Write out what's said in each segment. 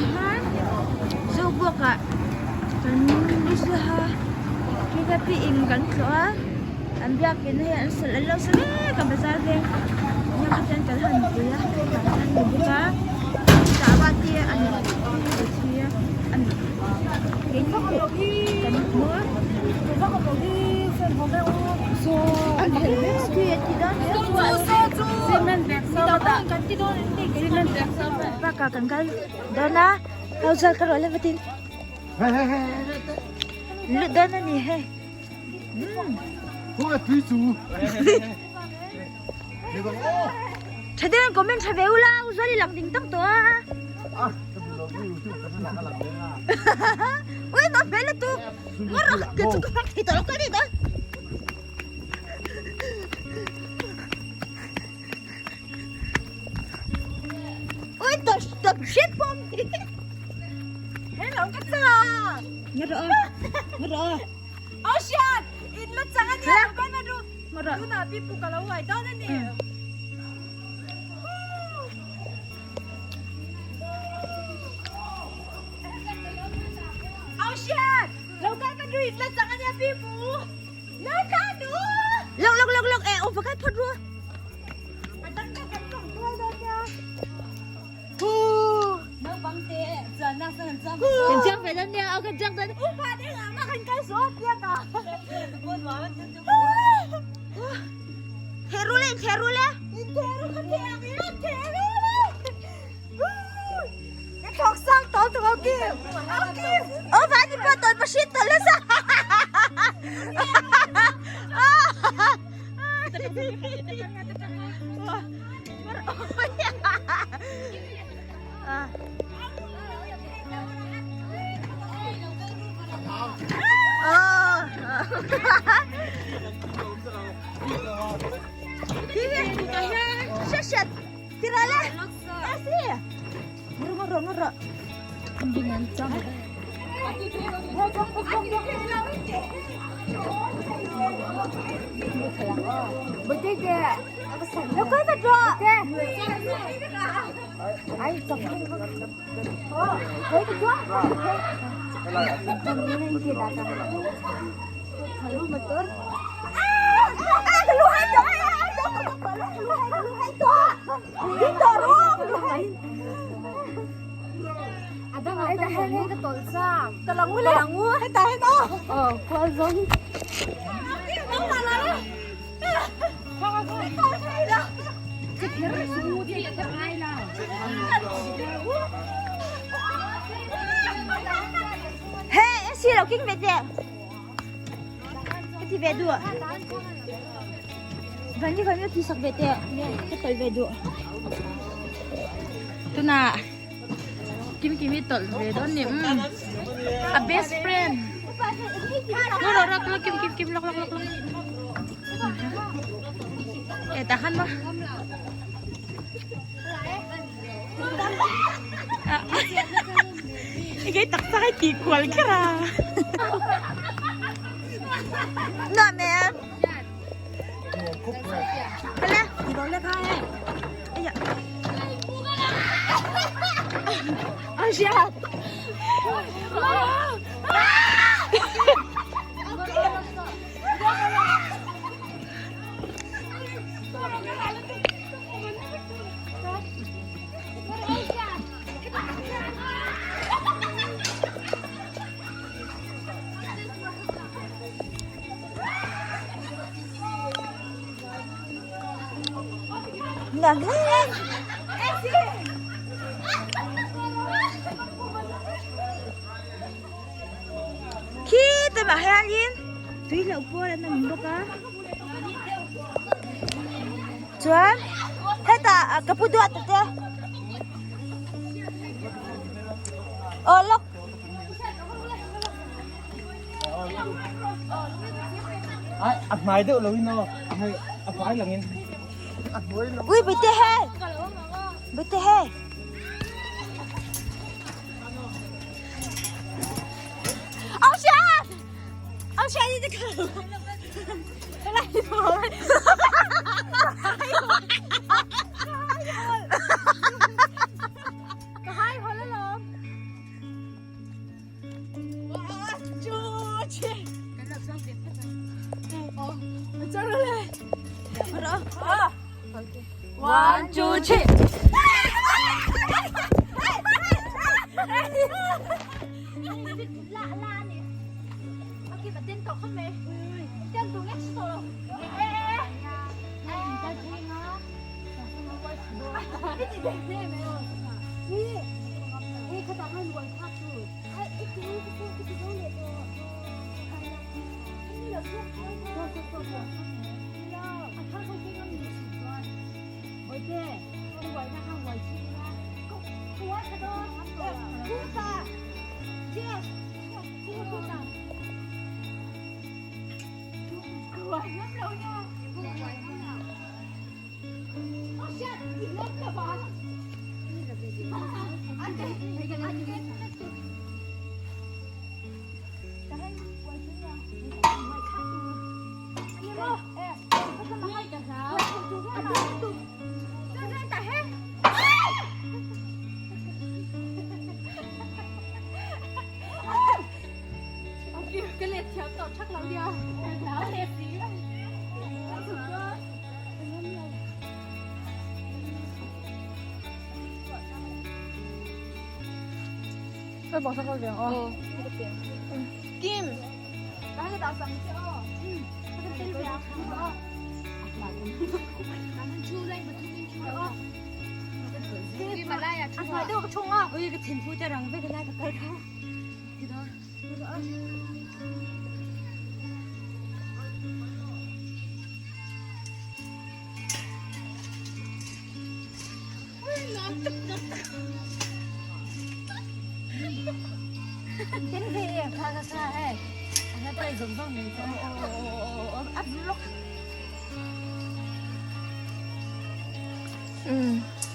hian Zobawk ah kan Lusluha KKP in kan tlawh a an biakin hei an sal an lo sa mek a bazar veng nia khatian kan han pui a tah hian an ni bawk a chahva te an thi a an kan hmu a. Park ah kan kal dawn a ho chuan ka rawh le vatin lut dawn a ni hei tha deuh in comment tha ve ula u zual i lang ding tak tawh a ui nó hmel lutuk ngawt rawh ke chu ka hmang thei tawh lo ka ni dawn. Ui tawh tawp hret pawh ni. Hello ka cha. Ngawt rawh ngawt rawh. Ocean in la chang a nia lo kan ru. Ngawt rawh. Tuna pi pu ka lo uai dawn a ni. Ocean lo kan ru in la chang a nia pi pu. Lo kan ru. Lok lok lok lok e awm pakhat phawt ru. Kan chiang ve dawn nia aw kan chiang dawn. Theh ru le in theh ru le. Aw vai ni pa tawn pa hrit tawn la sa. Hey, si lo king ve te. Ka ti ve du. Van ni van ti sak ve te. Ka tol ve du. Tuna Kim Kimi tol ve don ni. A best friend. Lo lo lo Kim Kim Kim lok lok lok lok. E tahan ba? Ikay taksa kay tikual kira. Nọ mẹ. Hala. Ay ya. Ai ya. Nọ mẹ. Khi tôi bảo hai anh tui lậu pawh an awm bawk a chuan hetah ka pu duat te aw lawk Ai a hmai deuh lo in aw hei a fai lang in a hnuai lam ui bute he bute he Ông Shan! Ông Shan đi từ Cái này rồi. Cái hai hồi lên lắm. One, two, three.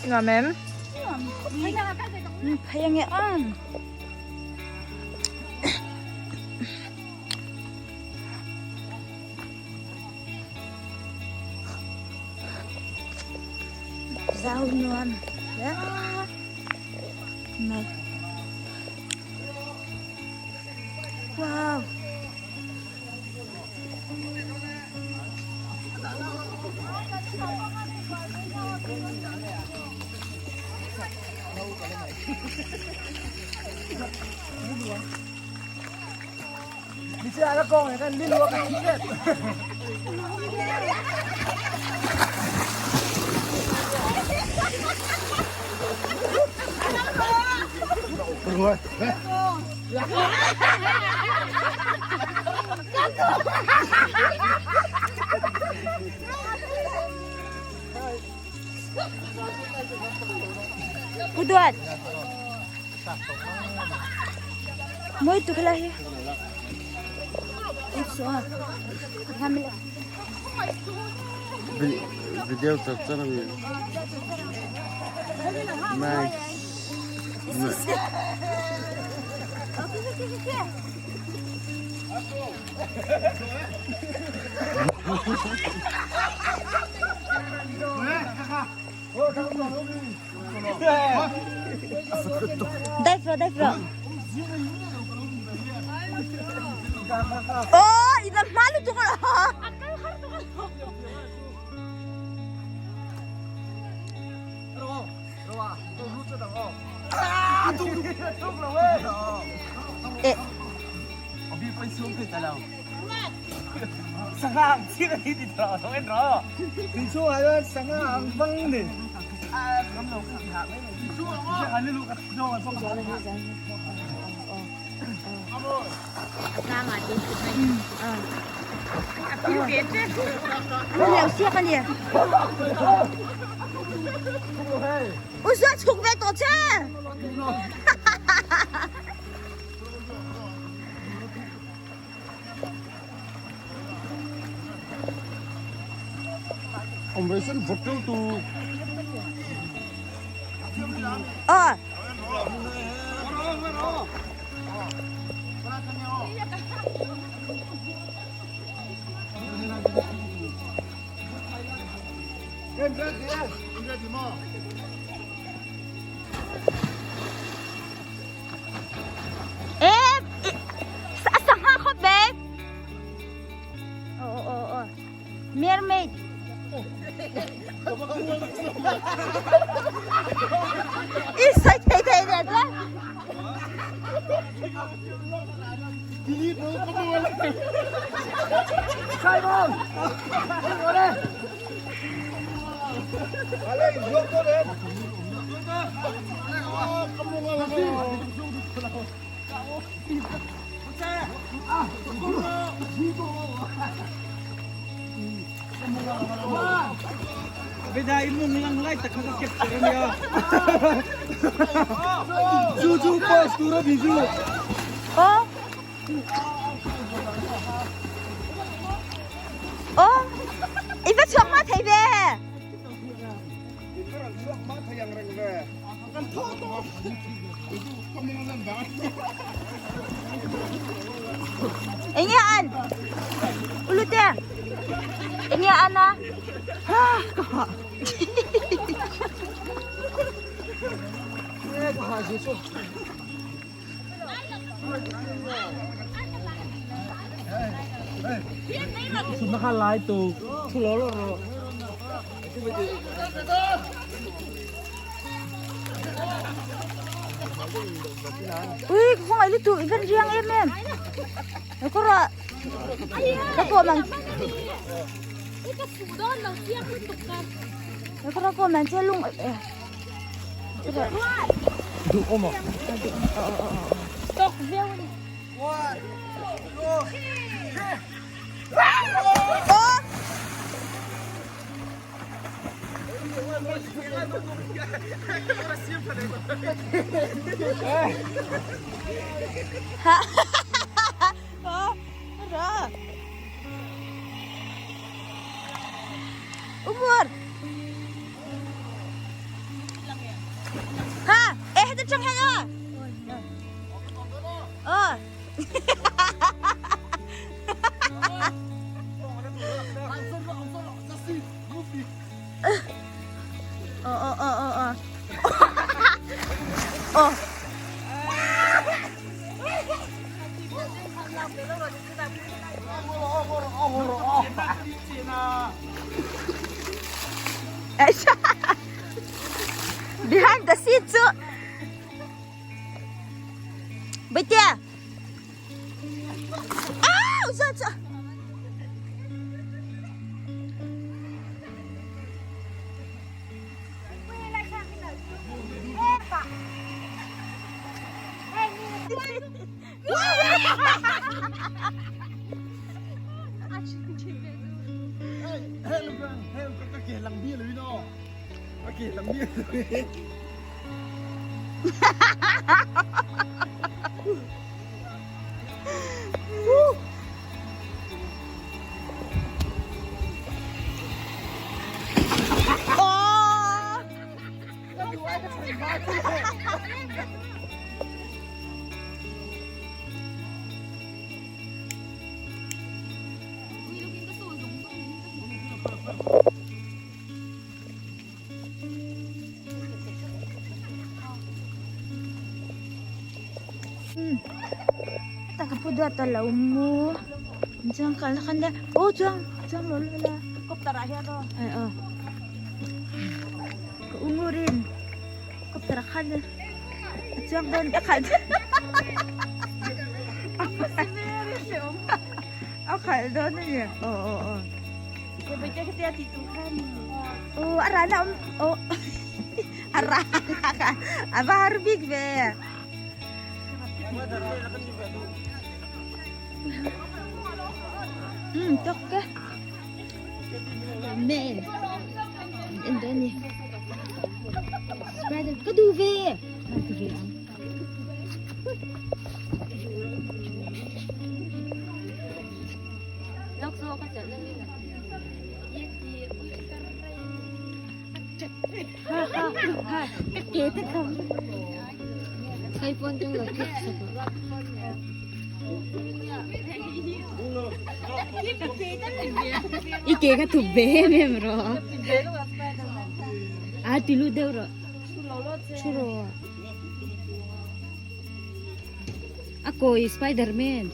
Nuam em? Phei ange ang. Zau nuam. Này. Wow. Pu Duat. Moi tu khala hi. Video chak chak ami. Nice. Dive ro, dive ro. Oh, ina malu tu ko. Eh. Liao siak ani. Ui giời, chụp về tổ chứ. Ờ. Ê, sangha khop be. Oh oh oh. Mermaid. Oh. Oh. I va chhuak ma thei ve. Enge an? Ulute. Enge an a? Ui, khawngaih lutuk i van riang em em. Ka rawh. Ka pawh mang. Ka rawh pawh mang che lung. Duh awm a. Tok viau ani. Umur. Ha, eh heta tang hei a. Ờ. Ờ ờ ờ ờ ờ. Ờ. Behind the scene chu. Baitea. Au, za cha. Taka pu duat a lo mu chuan kalna khan le aw chuang chuang lo la la Kawptar ah hian aw. Eh aw ka u ngurin kawptar ah khan a chuang dawn a khalh a khalh dawn a ni aw aw aw. Aw a rana awm aw a rana kha a va har bik ve. Um tawk ka man en dawn ni spider ka duh ve ka ve ang. I ke kha thup ve em em rawh a ti lut deuh rawh thu rawh a kawi spiderman.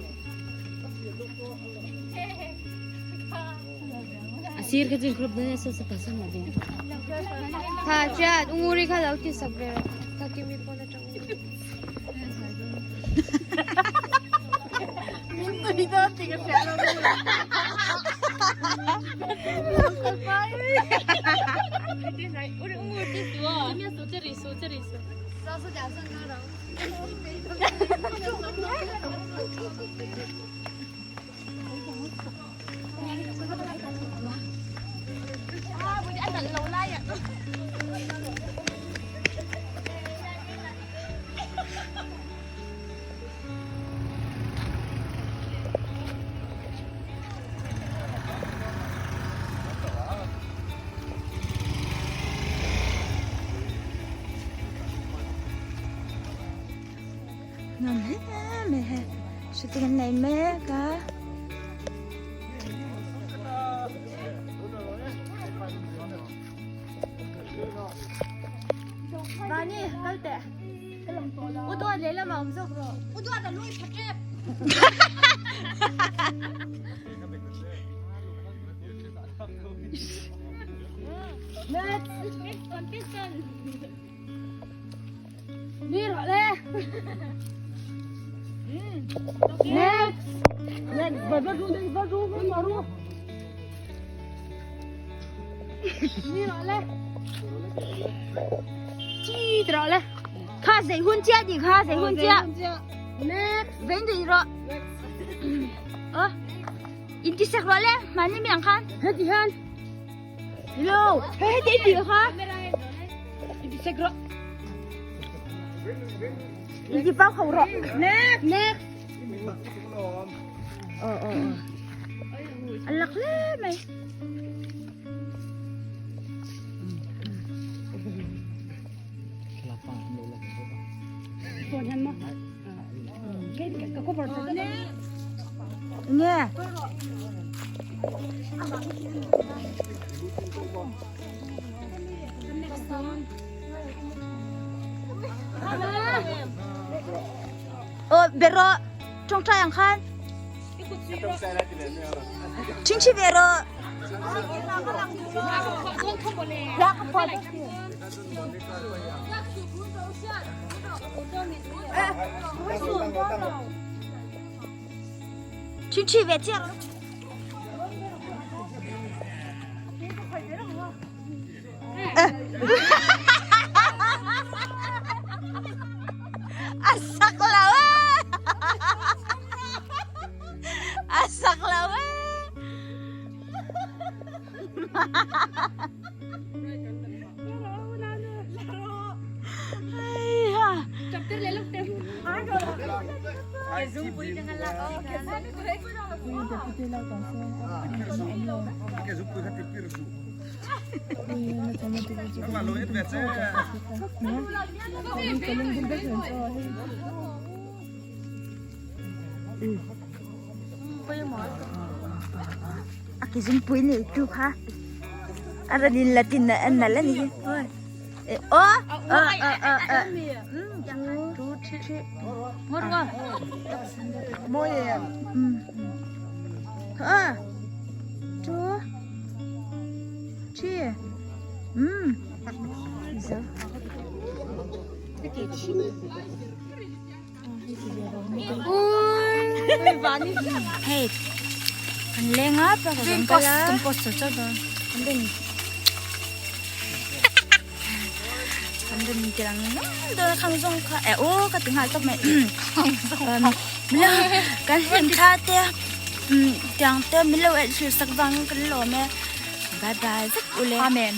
A sir kha chu crop dawn a sa pasal la ve. Tha chiat unguri kha lo ti sak ve rawh. Ka kimi phone atang. dawn tih ka hria lo. Nuam hle mai hei shooting an nei mek a. Vani kal teh U duat lehlam ah awm zawk rawh. U duat a lui pha tep. Next next contestant. Ni rawh le. Next. Next va ru va ru va ru. Ni rawh le. Chi rawh le. Kha zei hun chia di kha zei hun chia. Next. Vein di rawh. Ơ. In ti sak rawh le. Mani mi ang khan. He ti han. Hello. He he ti ti kha. In ti sak rawh. In ti pau khau rawh. Next. Next. Ờ ờ. A lak hle mai. Nge. Ờ, bero trong trai ang khan. Ching chi bero. Ching chi ve chiang. A sak lo ee. A sak lo ee. A ke zungpui nih tu kha a ra din la tin an nal ani hi o a a a a tu thi Ngon ngon. Moi em. A tu thi um zo Hei kan leng a pa kan kal a kan rawn tirang dawn a khang zawng kha eh aw ka ti nghal tawp mai kan hlim thla te tiang te min lo enhrilh sak vangin kan lawm e bye bye vek ule. Amen.